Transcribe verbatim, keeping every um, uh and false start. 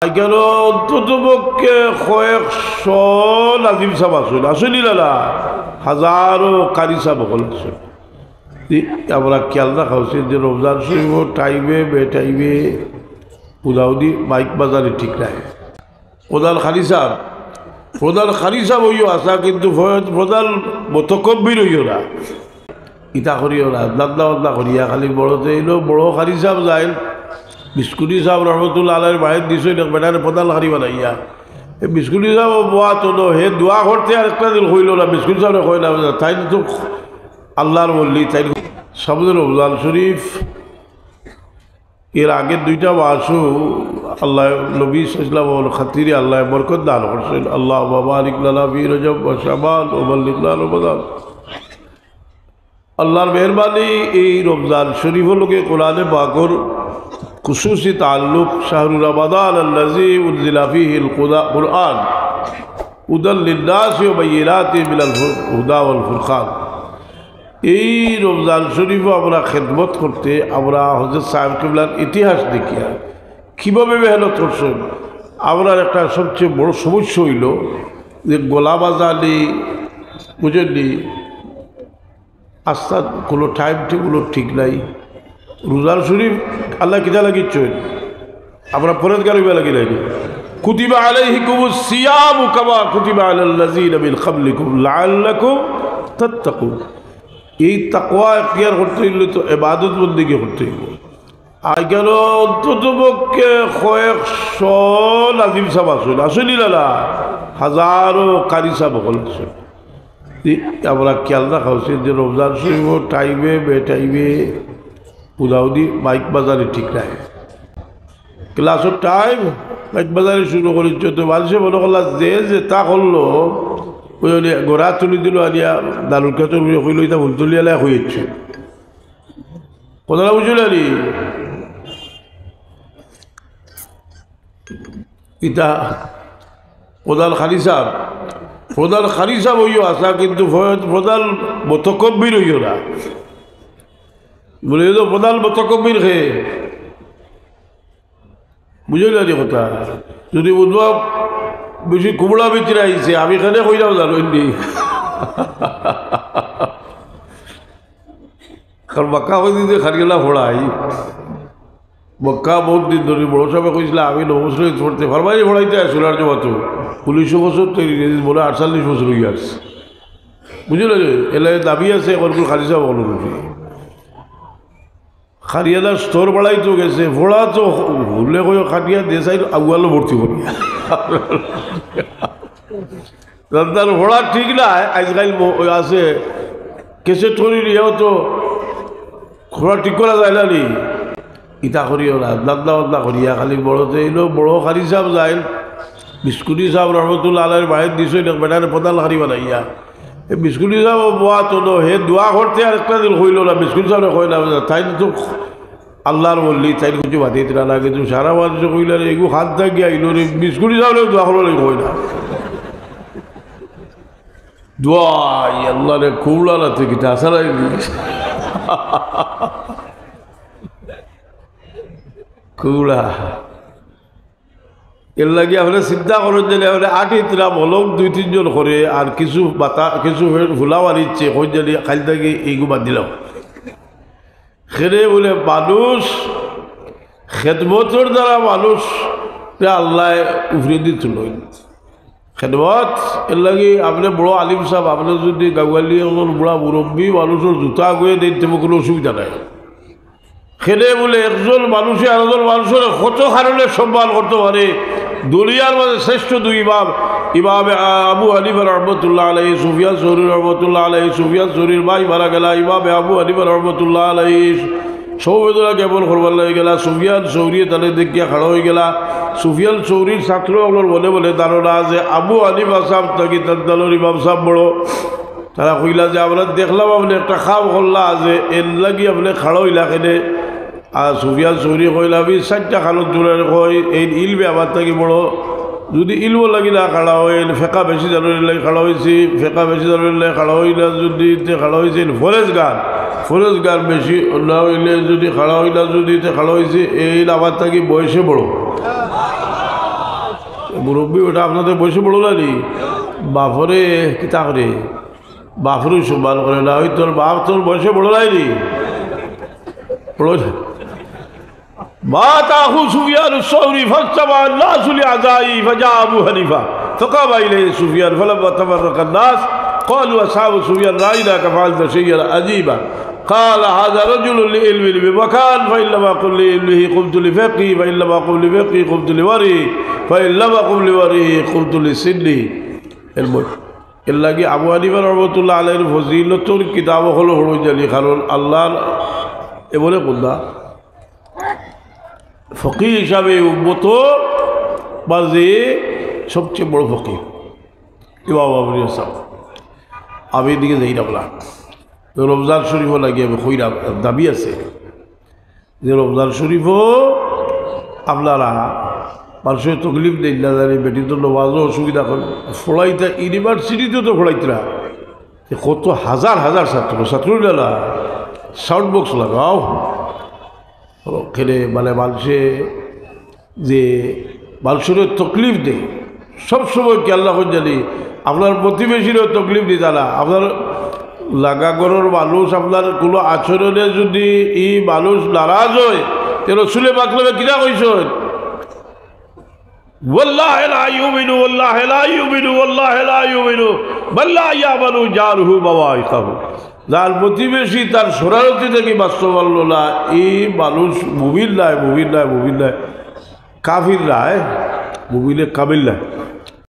এখানো অন্তত পক্ষে কয়েকশো নাজিম সাব আছইন, আছইন নি না? হাজারো কারি সাব অকল আছইন। ই, আমরা খেয়াল রাখা উচিত যে রমজান শরীফ টাইমে, বে টাইমে, উদাউদি মাইক বাজানি ঠিক নাই। প্রধান কারি সাব, প্রধান কারি সাব অইও আছা, কিন্তু প্র-, প্রধান মুতাকাব্বির অইও না। ইতা করিও না, দান্দা বান্দা করিয়া খালি বড়তে অইলো, বড় কারি সাব যাইন, বিস্কুটি সাব রহমতুল্লাহ আলাইহির বাইত দিছইন এক বেটারে প্রধান কারি বানাইয়া। এ বিস্কুটি সাব বওয়াত অইলো, হে দোয়া করতে আর একটা দিন কইলো না, বিস্কুটি সাবরে কয় না, তাইন তো আল্লাহর ওলি, তাইন সামনে রমজান শরীফ, এর আগে দুইটা মাসও আল্লাহ নবী সাল্লাল্লাহু আলাইহি ওয়াসাল্লামর খাতিরে আল্লাহ বরকত দান করছইন। আল্লাহুম্মা বারিক লানা ফি রজব ওয়া শাবান ওয়া বাল্লিগনা রমাদান। আল্লাহর মেহেরবানি, এই রমজান শরীফর লগে কোরআনে পাকর খুসুসি তাল্লুক, শাহরু রমাদান আল্লাযী উনজিলা ফীহিল কুদা-, কুরআন হুদাল লিন্নাসি ওয়া বাইয়িনাতিম মিনাল ফু-, হুদা ওয়াল ফুরকান। এই রমজান শরীফও আমরা খেদমত করতে, আমরা হযরত সাহেব কিবলার ইতিহাস দেখিয়া কিভাবে মেহনত করছইন, আমরার একটা সবচেয়ে বড় সমস্যা অইলো যে গলা বাজানি, বুঝছইন নি, আস্তা কোনো টাইম টেবল ঠিক নাই। রোজার শরীফ আল্লাহ কিতা লাগিছইন? আমরা পরেজগার অইবার লাগি নায়নি? কুতিবা আলাইকুমুস সিয়ামু কামা কুতিবা আলাল্লাযীনা মিন ক্বাবলিকুম লাআল্লাকুম তাত্তাকুন। এই তাকওয়া এখতিয়ার করতে অইলে তো ইবাদত বন্দেগি করতে অইবো। এখানো অন্তত পক্ষে কয়েকশো নাজিম সাব আছইন, আছইন নি না? হাজারো কারি সাব অকল আছইন। ই, আমরা খেয়াল রাখা উচিত যে রমজান শরীফ টাইমে, বে টাইমে, উদাউদি মাইক বাজানি ঠিক নাই। ক্লাসর টাইম মাইক বাজানি শুরু করিছে, তো মানুষে মনে করলা যে যেতা করলো, ওই ওই গোড়া তুলি দিল আনিয়া দারুল খেতর উপরে কইলো, "ইতা ফুলতলি এলায় কইছে।" কথাটা বুঝলেন নি? ইতা প্রধান কারি সাব, প্রধান কারি সাব অইও আছা, কিন্তু প্র-, প্রধান মুতাকাব্বির অইও না। বলে, "এই তো প্রধান মুতাকাব্বির কে।" বুঝলেন নি কথা? যদি বুঝবা বেশি কুমড়া ভিতরে আইছে, আমি কেনে কইলাম জানইন নি? কারণ বাক্কা কই দিতে খারিয়ালা ফড়াই। মক্কা বহুত দিন ধরি বড় সাহেবে কইছিলা, আমি নবসরে পড়তে পারবাই, পড়াইতে আসলে আর জমাতো। উনিশশো বছর তৈরি, মনে হয় আটচল্লিশ বছর অই আসছে। বুঝলে? এলা দাবি আছে, এখন কোন খালি সাহেব বলো বুঝি। খারিয়ালার স্তর বাড়াইতো গেছে, পড়া তো হুলে কই খাটিয়া দেশাই আউয়ালো ভর্তি করি। দাদার পড়া ঠিক নাই, আজকাল ম-, আছে, ক্যাসেট করি নিয়েও তো পড়া ঠিক করা যায় না নি। ইতা করিও না, দান্দা বান্দা করিয়া খালি বড়তে অইলো, বড় কারি সাব যাইন, বিস্কুটি সাব রহমতুল্লাহ আলাইহির বাইত দিছইন এক বেটারে প্রধান কারি বানাইয়া। এ বিস্কুটি সাব বওয়াত অইলো, হে দোয়া করতে আর একটা দিন কইলো না, বিস্কুটি সাবরে কয় না, তাইন তো আল্লাহর ওলি, তাইন কিছু বাদ দিতা না, কিন্তু সারা মানুষে কইলা, "এগু খান থাকি আইলো রে, বিস্কুটি সাবরে দোয়া করো রে," কয় না। দোয়া, ই আল্লাহ রে, কুমড়া না তুই কিতা সারাই দিস। কুমড়া। এর লাগি আপনে চিন্তা করইন যে আপনে আটিতরা মলক দুই তিনজন করে আর কিছু বাতা, কিছু ফুলাওয়ার ইচ্ছে, কইন যে খাইল থাকি এইগু বাদ দিলাম। কেনে বুলে মানুষ খেদমতর দ্বারা মানুষরে আল্লায় উপরেদি তুলইন। খেদমত, এর লাগি আপনে বড় আলিম সাব, আপনে যদি গাওয়ালি অকল বুড়া মুরব্বি মানুষর জুতা আগুয়ে দেইন, তেমন কোনো অসুবিধা নাই। কেনে বুলে একজন মানুষে আরকজন মানুষরে কত কারণে সম্মান করতো পারে। দুনিয়ার মাঝে শ্রেষ্ঠ দুই ইমাম, ইমামে আবু হানিফা রহমতুল্লাহ আলাইহি, সুফিয়ান সৌরি রহমতুল্লাহ আলাইহি, সুফিয়ান সৌরির ভাই মারা গেলা, ইমামে আবু হানিফা রহমতুল্লাহ আলাইহি সমবেদনা জ্ঞাপন করবার লাগি গেলা, সুফিয়ান সৌরি তারে দেখিয়া খাড়া অই গেলা। সুফিয়ান সৌরির ছাত্র অকলর মনে মনে ধারণা যে আবু হানিফা সাব থাকি তান দলর ইমাম সাব বড়। তারা কইলা যে, "আমরা দেখলাম আপনে একটা কাম করলা, যে এর লাগি আপনে খাড়া অইলা কেনে?" আর সুফিয়ান সৌরি কইলা, "আমি চাইরটা কারণ তুলে কই, এই ইলমে আমার থাকি বড়। যদি ইলমর লাগি না খাড়া অই, ফেকা বেশি জানইন এর লাগি খাড়া অইছি, ফেকা বেশি জানইন এর লাগি খাড়া অই না, যদি তে খাড়া অইছি, ফরেজগার, ফরেজগার বেশি না অইলে যদি খাড়া অই না, যদি তে খাড়া অইছি, এই আমার থাকি বয়সে বড়।" মুরব্বি বেটা আপনাদের বয়সে বড় নানি? বাফরে কিতা করে? বাফরেউ সম্মান করে না, ওই তোর বাফ তোর বয়সে বড় নানি? বড় না। مات أخو سفيان الثوري فاجتمع الناس لعزائه فجاء أبو حنيفة فقام إليه سفيان فلما تفرق الناس قالوا أصحاب سفيان رأيناك فعلت شيئا عجيبا قال هذا رجل لعلمه بمكان فإن لم أقم لعلمه قمت لفقهه فإن لم أقم لفقهه قمت لورعه فإن لم أقم لورعه قمت لسنه. এর মধ্যে এর লাগি আবু হানিফা রহমতুল্লাহ আলাইহির ফজিলতর কিতাব অকল পড়ইন জানি, কারণ আল্লাহর এমনে বন্দা ফকিহ হিসাবে উম্মতর মাঝে সবচেয়ে বড় ফকিহ ইমাম আবু হানিফা সাহেব। আমি এদিকে যাই না বলা, রমজান শরীফও লাগি আমি কইরাম, দাবি আছে যে রমজান শরীফও আপনারা মানুষরে তকলিফ দেইন না জানি, বেটি তো নমাজও অসুবিধা করে, পড়াইতা ইউনিভার্সিটিতে তো পড়াইতরা, যে কত হাজার হাজার ছাত্র, ছাত্র না, সাউন্ড বক্স লাগাও, ওখানে মানে মানুষে যে মানুষরে তকলিফ দেয়, সবসময় খেয়াল রাখইন জানি আপনার প্রতিবেশীরেও তকলিফ দিতা না। আপনার লাগা ঘরর মানুষ আপনার কোনো আচরণে যদি ই মানুষ নারাজ হয়, তে রসুলে পাক কিতা কইছইন? والله لا يؤمن والله لا يؤمن والله لا يؤمن من لا يأمن جاره بوائقه. যার প্রতিবেশী তার শরারতি থাকি বাঁচতো পারলো না, এই মানুষ মুমিন নায়, মুমিন নায়, মুমিন নায়, কাফির নায়, মুমিনে কামিল নায়।